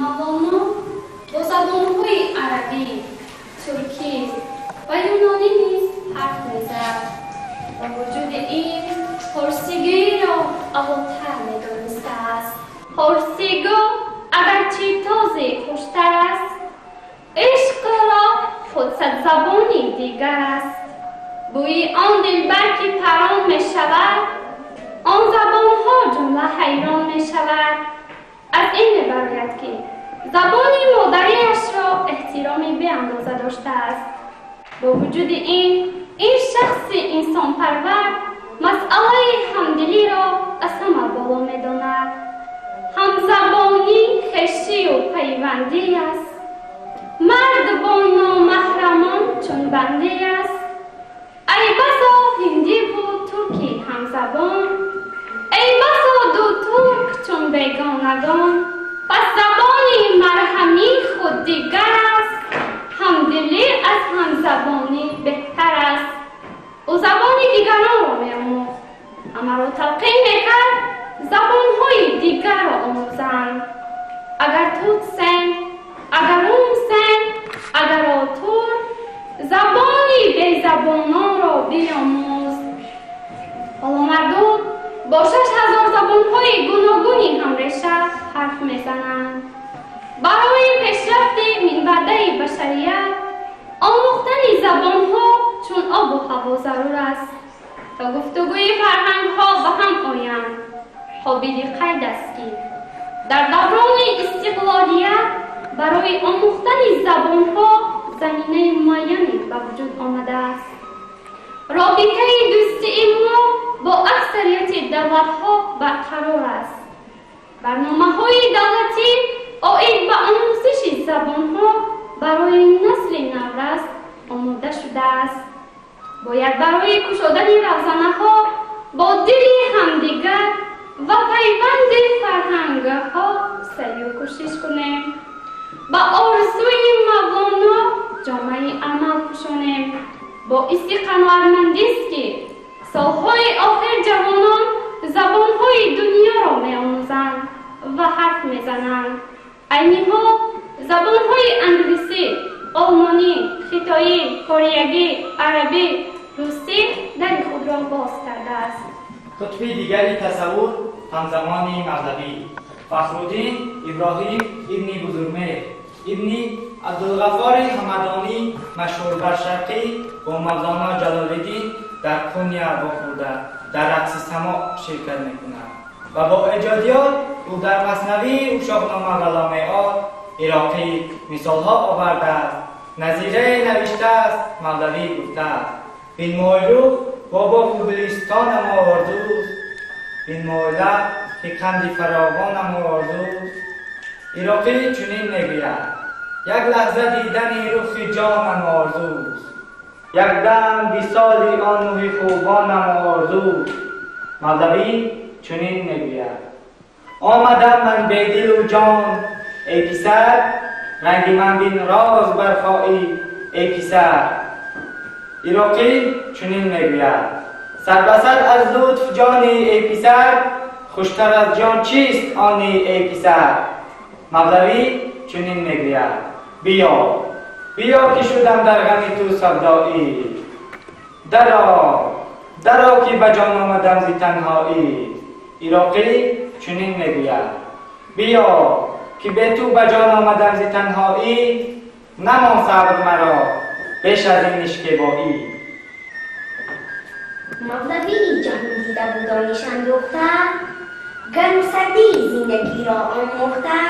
Мавлоно бо забонҳои арабӣ, туркӣ ва юнонӣ низ ҳарф мезад. Бо вуҷуди ин, форсигиро аълотар медонистааст. Форсигӯ агарчи този хуштар аст, ишқро худ садзабони дигар аст. Бӯи он дилбар ки парон мешавад, он забонҳо ҷумла ҳайрон мешавад. Аз ин мебарояд, ки забони модариашро эҳтироми беандоза доштааст. Бо вуҷуди ин, ин шахси инсонпарвар масъалаи ҳамдилиро аз ҳама боло медонад. Ҳамзабонӣ хешию пайвандӣ аст, мард бо номаҳрамон чун бандӣ аст. Ай басо ҳиндиву турки ҳамзабон, эй басо ду турк чун бегонагон. Пас забони марҳамӣ худ дигар аст, ҳамдилӣ аз ҳамзабонӣ беҳтар аст. Ӯ забони дигаронро меомӯхт, ҳамаро талқин мекард забонҳои дигарро омӯзанд. Агар тут сен, агар рум сен, агар отур, забони безабононро биомӯз. Ҳоло мардум бо 6000 забонҳои гуногуни ҳамреша ҳарф мезананд. Барои пешрафти минбаъдаи башарият омӯхтани забонҳо чун обу ҳаво зарур аст, то гуфтугӯи фарҳангҳо ба ҳам оянд. Қобили қайд аст, ки дар даврони истиқлолият барои омӯхтани забонҳо заминаи муайяне ба вуҷуд омадааст. Робитаи дӯстии мо бо аксарияти давлатҳо барқарор аст. Барномаҳои давлатӣ оид ба омӯзиши забонҳо барои насли наврас омода шудааст. Бояд барои кушодани равзанаҳо бо дили ҳамдигар ва пайванди фарҳангҳо саъю кӯшиш кунем, ба орзуи Мавлоно ҷомаи амал пӯшонем. Боиси қаноатмандист, ки солҳои охир ҷавонон забонҳои дунёро меомӯзанд ва ҳарф мезананд. Айни ҳол забонҳои англисӣ, олмонӣ, хитоӣ, кореягӣ, арабӣ, русӣ дари худро боз кардааст. Қутби дигари тасаввур, ҳамзамони Мавлавӣ, Фахруддин Иброҳим ибни Бузургмеҳр ибни Абдулғаффори Ҳамадонӣ, машҳур бар Шарқӣ, бо Мавлоно Ҷалолиддин дар Қуния вохӯрда, дар рақси самоъ ширкат мекунад ва бо эҷодиёт ӯ дар Маснавии Ушшоқнома ва Ломеъод Ироқӣ мисолҳо овардааст, назирае навиштааст. Мавлавӣ гуфтааст: «Бинмой рух бо боғу гулистонам орзуст, бинмой лаб, ки қанди фаровонам орзуст». Ироқӣ чунин мегӯяд: «Як лаҳза дидани рухи ҷонам орзуст, як дам висоли он мӯҳи хубонам орзуст». Мавлавӣ чунин мегӯяд: «Омадам ман бедилу ҷон, эй писар, ранги ман бин, роз бархоӣ, эй писар». Ироқӣ чунин мегӯяд: «Сар ба сар аз лутф ҷони, эй писар, хуштар аз ҷон чист они, эй писар?» Мавлавӣ чунин мегӯяд: «Биё, биё, ки шудам дар ғами ту савдоӣ, даро, даро, ки ба ҷон омадам зи танҳоӣ». Ироқӣ чунин мегӯяд: «Биё, ки бе ту ба ҷон омадам зи танҳоӣ, намон сабр маро беш аз ин нишкебоӣ». Мавлавии ҷаҳондида бу дониш андӯхта, гарму сардии зиндагиро омӯхта,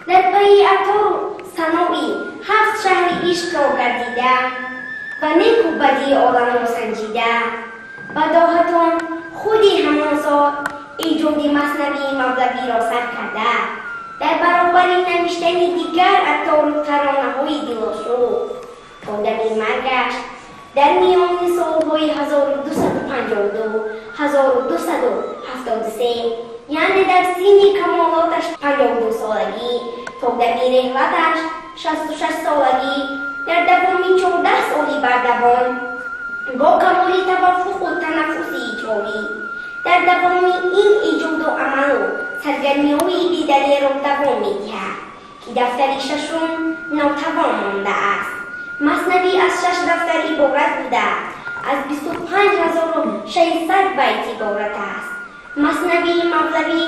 дар пайи Аттору Саноӣ ҳафт шаҳри ишқро гардида ва неку бадии оламро санҷида, бадоҳатон худи ҳамон сол эҷоди Маснавии Мавлавиро сар карда, дар баробари навиштани дигар аттору таронаҳои дилошӯб, то дами маргаш дар миёни солҳои 1252 1273, яъне дар синни камолоташ 52 солагӣ, то дами реҳлаташ 66 солагӣ, дар давоми 14 соли бардавом бо камоли таваффуқу танаффуси иҷодӣ дар давоми ин эҷоду амалу саргармиҳои бедареро давом медиҳад. Ки дафтари шашум нотавон мондааст. Маснавӣ аз шаш дафтар иборат буда, аз 25 600 байт иборат аст. Маснавии Мавлавӣ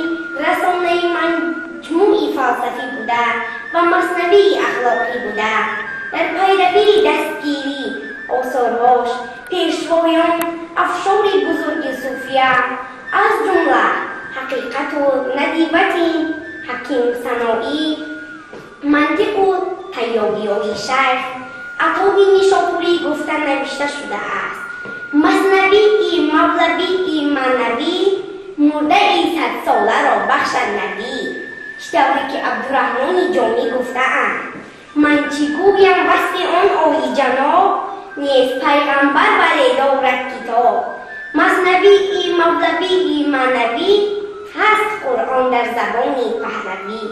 расонаи маҷмӯи фалсафӣ буда ва маснавии ахлоқӣ буда. Дар пайравии дастгирӣ осорҳош пешвоён афшори бузурги суфия, аз ҷумла Ҳақиқату надивати Ҳаким Саноӣ, Мантиқу тайёбиёи Шайх Атоби Нишопурӣ гуфта навишта шудааст. Маснавии Мавлавии маънавӣ мурдаи садсоларо бахшад навӣ. Чӣ тавре ки Абдураҳмони Ҷомӣ гуфтаанд: «Ман чӣ гӯям васфи он олиҷаноб, нест пайғамбар, вале дорад китоб. Маснавии Мавлавии маънавӣ ҳаст Қуръон дар забони паҳлавӣ».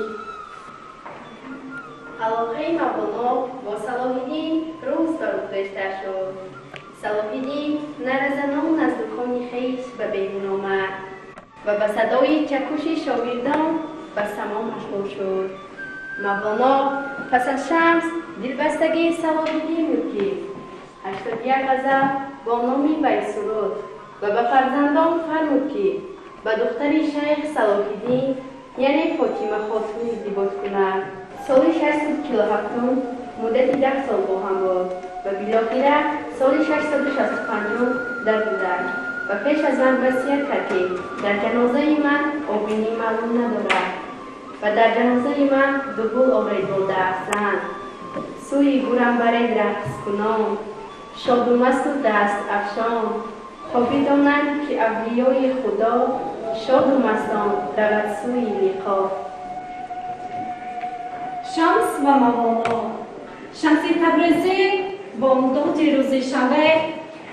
Алоқаи Мавлоно бо Салоҳиддин рӯз ба рӯз бештар шуд. Салоҳиддин наразанон аз дукони хеш ба берун омад ва ба садои чакуши шогирдон ба само машғул шуд. Мавлоно пас аз Шамс дилбастагии Салоҳиддин буд, ки 81 ғазал бо номи вай суруд ва ба фарзандон фармуд, ки ба духтари шайх Салоҳиддин, яъне Фотима Хотун, издивоҷ кунад. Соли 647 муддати 10 сол бо ҳам буд ва билохира соли 665 даргузашт ва пеш аз ман васият кард, ки дар ҷанозаи ман обинӣ маълум надорад ва дар ҷанозаи ман ду гул оред бо дастзан, сӯи гурам баред рақскунон, шоду масту даст афшон, то бидонанд, ки авлиёи Худо шоду мастон равад сӯи лиқо. Шамс ва Мавлоно. Шамси Табрезӣ бомдоди рӯзи шанбе,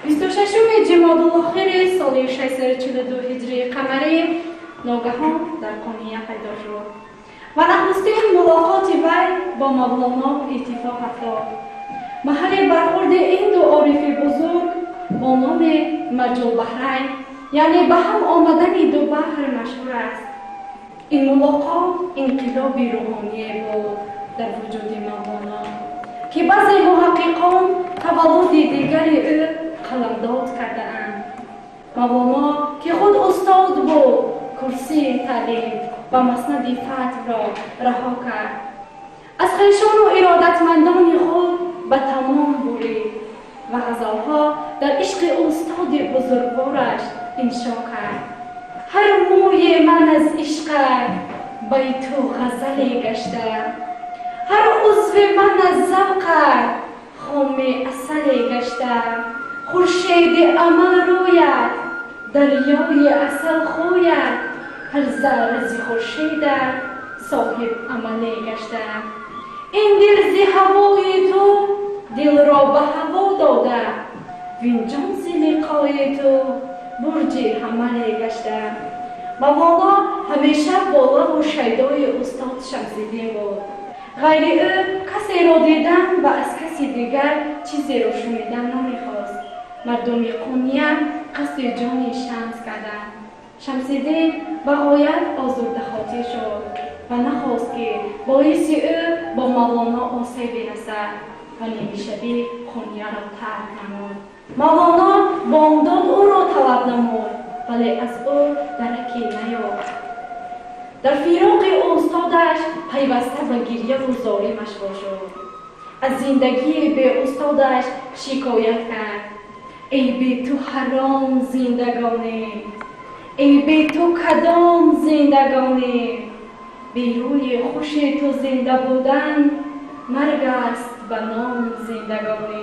26-уми ҷумодулохири соли 642 ҳиҷрии қамарӣ ногаҳон дар Қония пайдо шуд ва нахустин мулоқоти вай бо Мавлоно иттифоқ афтод. Маҳалли бархурди ин ду орифи бузург бо номи Марҷулбаҳрайн, яъне ба ҳам омадани ду баҳр, машҳур аст. Ин мулоқот инқилоби рӯҳоние буд дар вуҷуди Мавлоно, ки баъзе муҳаққиқон таваллуди дигари ӯ қаламдод кардаанд. Мавлоно, ки худ устод буд, курсии таълим ва маснади фатвро раҳо кард, аз хешону иродатмандони худ ба тамом бурид ва ғазалҳо дар ишқи устоди бузургвораш иншо кард. Ҳар мӯи ман аз ишқат байту ғазале гашта, ҳар узви ман аз завқат хоми асале гашта. Хуршеди амал рӯяд, дарёи асал хӯяд, ҳар зарра зи хуршедат соҳиб амале гашта. Ин дил зи ҳавои ту дилро ба ҳаво дода, винҷон зи лиқои ту бурҷи ҳамале гашта. Мавлоно ҳамеша болаву шайдои устод Шамсиддин буд. Ғайри ӯ касеро дидан ва аз каси дигар чизеро шунидан намехост. Мардуми Қуния қасди ҷони Шамс карданд. Шамсиддин ба ғоят озурдахотир шуд ва нахост, ки боиси ӯ бо Мавлоно осеб бирасад ва нимишабӣ Қунияро тарк намуд. Мавлоно бомдод ӯро талаб намуд, вале аз ӯ дараке наёфт. Дар фироқи устодаш пайваста ба гирьяву зорӣ машғул шуд. Аз зиндагии беустодаш шикоят кард: «Эй бе ту ҳаром зиндагонӣ, эй бе ту кадом зиндагонӣ? Берӯи хуши ту зинда будан марг аст ба ном зиндагонӣ».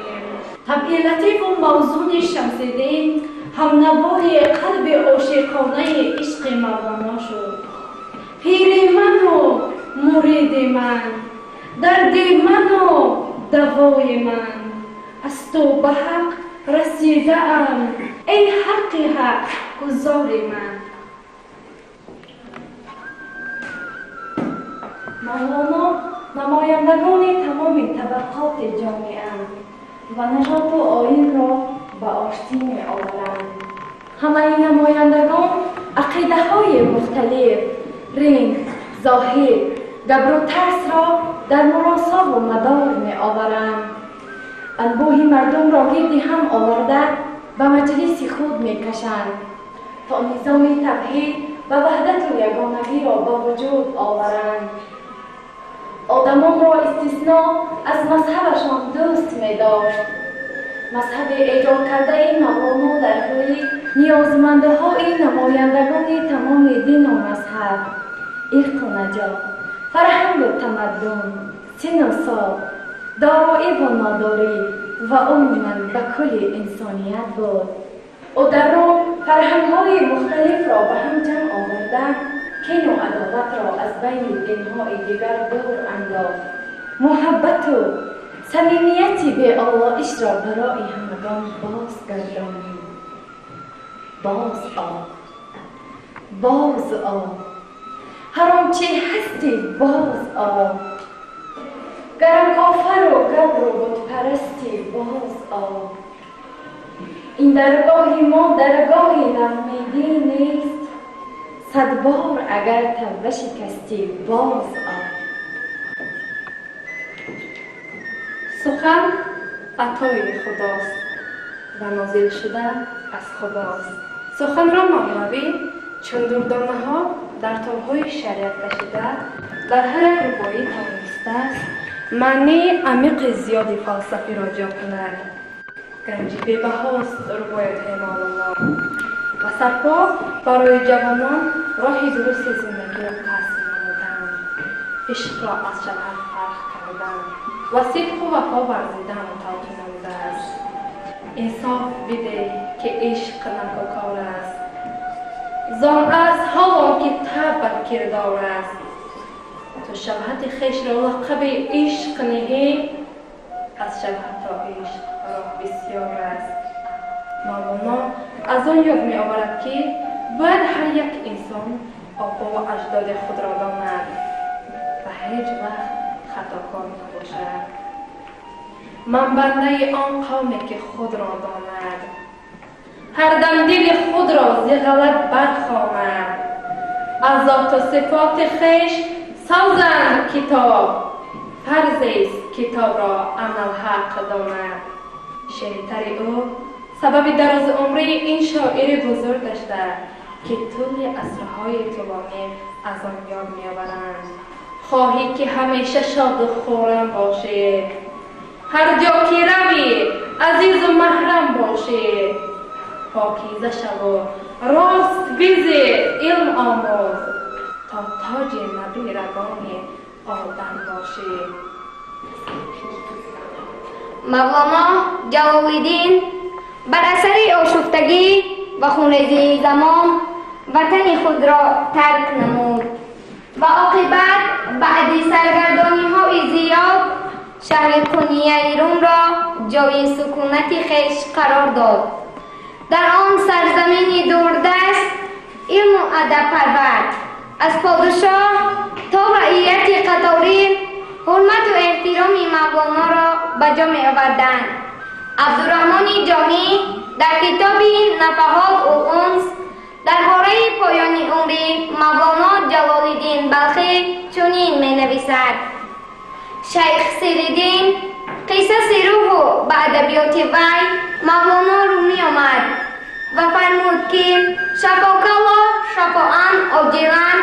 Табъи латифу мавзуни Шамсиддин ҳамнавои қалби ошиқонаи ишқи Мавлоно шуд. Пири ману муриди ман, дарди ману давои ман, аз ту ба ҳақ расидаам, эй ҳаққи ҳақ гузори ман. Мавлоно намояндагони тамоми табақоти ҷомеа ва нажоду оинро ба оштӣ меоваранд. Ҳамаи намояндагон ақидаҳои мухталиф, ринг, зоҳир, габру тарсро Дар муросову мадор меоваранд. Анбӯҳи мардумро гирди ҳам оварда ба маҷлиси худ мекашанд, то низоми тавҳид ва ваҳдату ягонагиро ба вуҷуд оваранд. Одамонро истисно аз мазҳабашон дӯст медошт. Мазҳаби эҷод кардаи Мавлоно дар рӯи ниёзмандҳои намояндагони тамоми дину мазҳаб, ирқу наҷот, фарҳангу тамаддун, сину сол, дороиву нодорӣ ва умуман ба кулли инсоният буд. Ӯ дар Ром фарҳангҳои мухталифро ба ҳам ҷамъ оварда, кину адоватро аз байни динҳои дигар дур андохт. Муҳаббату самимияти беолоишро барои ҳамагон бозгардонид. Боз о, боз о, ҳар он чи ҳастӣ, боз о. Гарам кофару габру бутпарастӣ, боз о. Ин даргоҳи мо даргоҳи ноумедӣ нест. Сад бор агар тавба шикастӣ, боз о. Сухан атои худост ва нозил шуда аз худост. Суханро Мавлавӣ чун дурдонаҳо дар торҳои шариат кашида, дар ҳар як рубоӣ тавонистааст маънии амиқи зиёди фалсафиро ҷо кунад. Ганҷи бебаҳост рубоятҳои Мавлоно ва сарпо барои ҷавонон роҳи дурусти зиндагиро касб намуданд, ишқро аз шабҳат фарқ кардан ва сидқу вафо варзидан талқин намудааст. Инсоф бидеҳ, ки ишқ накӯкор аст, зон аст ҳолон ки табъат кирдор аст. Ту шабҳати хешро лақаби ишқ ниҳӣ, аз шабҳат то ишқ роҳ бисёр аст. Мавлоно аз он ёд меоварад, ки бояд ҳар як инсон обову аҷдоди худро донад ва ҳеҷ вақт хатокор набошад. Ман бандаи он қавме ки худро донад, ҳар дам дили худро зи ғалат бархонад, аз зоту сифоти хеш созанд китоб, фарзест китобро аналҳақ донад. Шеъртари ӯ сабаби дарозумрии ин шоири бузург гашта, ки тӯли асрҳои тӯлонӣ аз он ёд меоваранд. Хоҳӣ ки ҳамеша шоду хуррам бошӣ, ҳар ҷо ки равӣ азизу маҳрам бошӣ, покиза шаву рост бизи, илм омӯз, то тоҷи набирагони одам бошӣ. Мавлоно Ҷалолиддин бар асари ошуфтагӣ ва хунрезии замон ватани худро тарк намуд ва оқибат баъди саргардониҳои зиёд шаҳри Қунияи Румро ҷои сукунати хеш қарор дод. Дар он сарзамини дурдаст илму адаб парвард. Аз подшоҳ то раияти қаторӣ ҳурмату эҳтироми Мавлоноро ба ҷо меоварданд. Абдураҳмони Ҷомӣ дар китоби Нафаҳот ул унс дар бораи поёни умри Мавлоно Ҷалолиддин Балхӣ чунин менависад: Шайх Сириддин қиссаси рӯҳу ба адабиёти вай Мавлоно Румӣ омад ва фармуд, ки шафокаллоҳ шафоан оҷилан,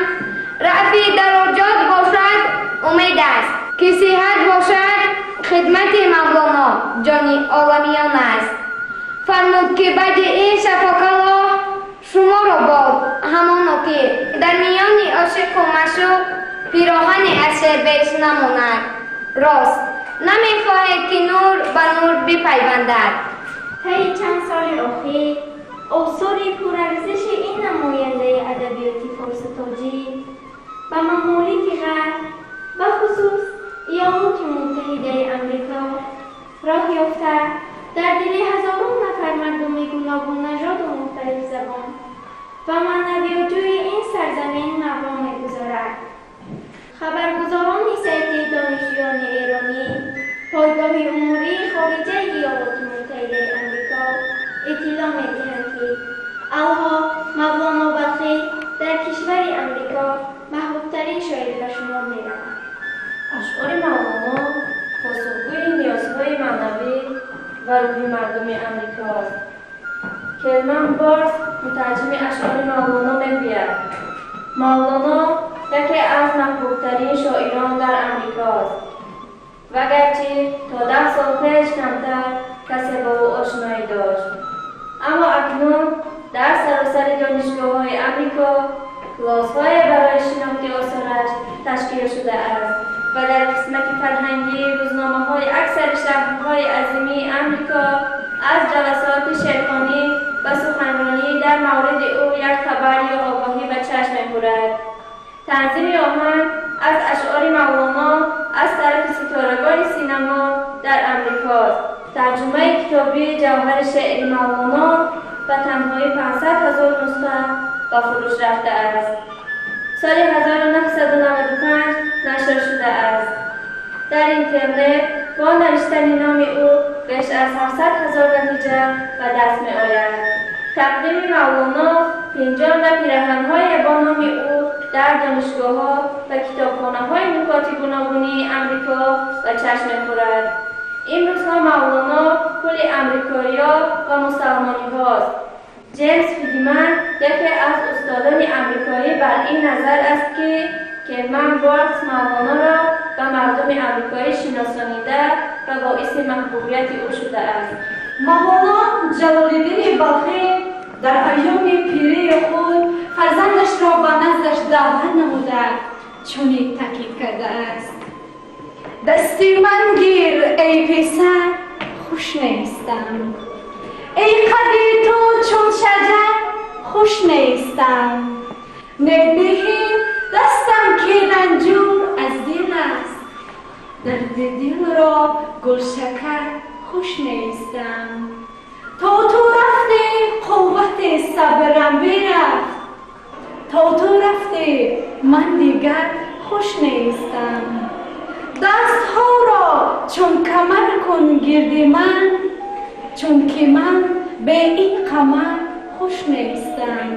рафъи дароҷот бошад, умед аст ки сиҳат бошад, хидмати Мавлоно ҷони оламиён аст. Фармуд, ки баъди ин шафокаллоҳ шуморо бод, ҳамоно ки дар миёни ошиқу маъшуқ пироҳане аз шеър беш намонад. Рост намехоҳед, ки нур ба нур бипайвандад. Таи чанд соли охир осори пурарзиши ин намояндаи адабиёти форсу тоҷик ба мамолики Ғарб, бахусус Иёлоти Муттаҳидаи Амрико роҳ ёфта, дар дили ҳазорон нафар мардуми гуногуннажоду мухталифзабон ва маънавиётҷӯи ин сарзамин маво мегузорад. Хабаргузорони сайти донишҷӯёни эронӣ, пойгоҳи умурии хориҷаи Иёлоти Муттаҳидаи Амрико иттилоъ медиҳанд, ки алҳо Мавлоно Балхӣ дар кишвари Амрико маҳбубтарин шоир ба шумор меравад. Ашъори Мавлоно ва рӯҳи мардуми Амрикост. Келман Борс, мутарҷими ашъори Мавлоно, мегӯяд: Мавлоно яке аз маҳбубтарин шоирон дар Амрикост. Вагарчи то 10 сол пеш камтар касе бо ӯ ошноӣ дошт. Аммо акнун дар саросари донишгоҳҳои Амрико клоссҳое барои шинохти осораш ташкил шудааст ва дар қисмати фарҳангии рӯзномаҳои аксари шаҳрҳои азимии Амрико аз ҷаласоти шеърхонӣ ва суханронӣ дар мавриди ӯ як хабар ё огоҳӣ ба чашм мехӯрад. Танзими оҳанг аз ашъори Мавлоно аз тарафи ситорагони синамо дар Амрикост. Тарҷумаи китобии ҷавҳари шеъри Мавлоно ба танҳоӣ 500 ҳазор нусха ба фурӯш рафтааст. Соли 1995 нашр шудааст. Дар интернет бо навиштани номи ӯ беш аз 700 ҳазор натиҷа ба даст меояд. Тақдими Мавлоно пинҷон ва пираҳанҳое бо номи ӯ дар донишгоҳҳо ва китобхонаҳои нукоти гуногунии Амрико ба чашм мехӯрад. Имрӯзҳо Мавлоно пули амрикоиё ва мусалмониҳост. Ҷеймс Фридман, яке аз устодони амрикоӣ, бар ин назар аст, ки Келман Борс Мавлоноро ба мардуми амрикоӣ шиносонида ва боиси маҳбубияти ӯ шудааст. Мавлоно Ҷалолиддини Балхӣ дар айёми пирии худ фарзандашро ба наздаш даъват намуда, чунин таъкид кардааст: Дасти ман гир, эй писар, хуш нестам. Эй қади ту чун шаҷар, хуш нестам. Небиҳӣ дастам, ки ранҷур аз дил аст. Дарди дилро гулшакар, хуш нестам. То ту рафтӣ, қуввати сабрам бирафт. То ту рафтӣ, ман дигар хуш нестам. Дастҳоро чун камар кун гирди ман, чунки ман бе ин қамар хуш нестам.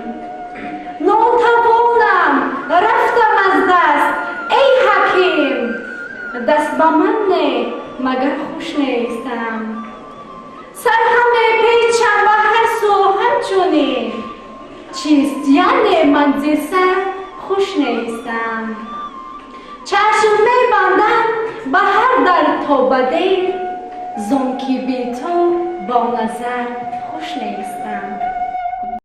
Нотавонам, рафтам аз даст, эй ҳаким, даст ба ман не, магар хуш нестам. Сар ҳаме печам ба ҳар сӯ ҳамчунин, чист яъне ман зир сар хуш нестам. Чашм мебандам ба ҳар дар то ба дер, зон ки би ту бо назар хуш нестам.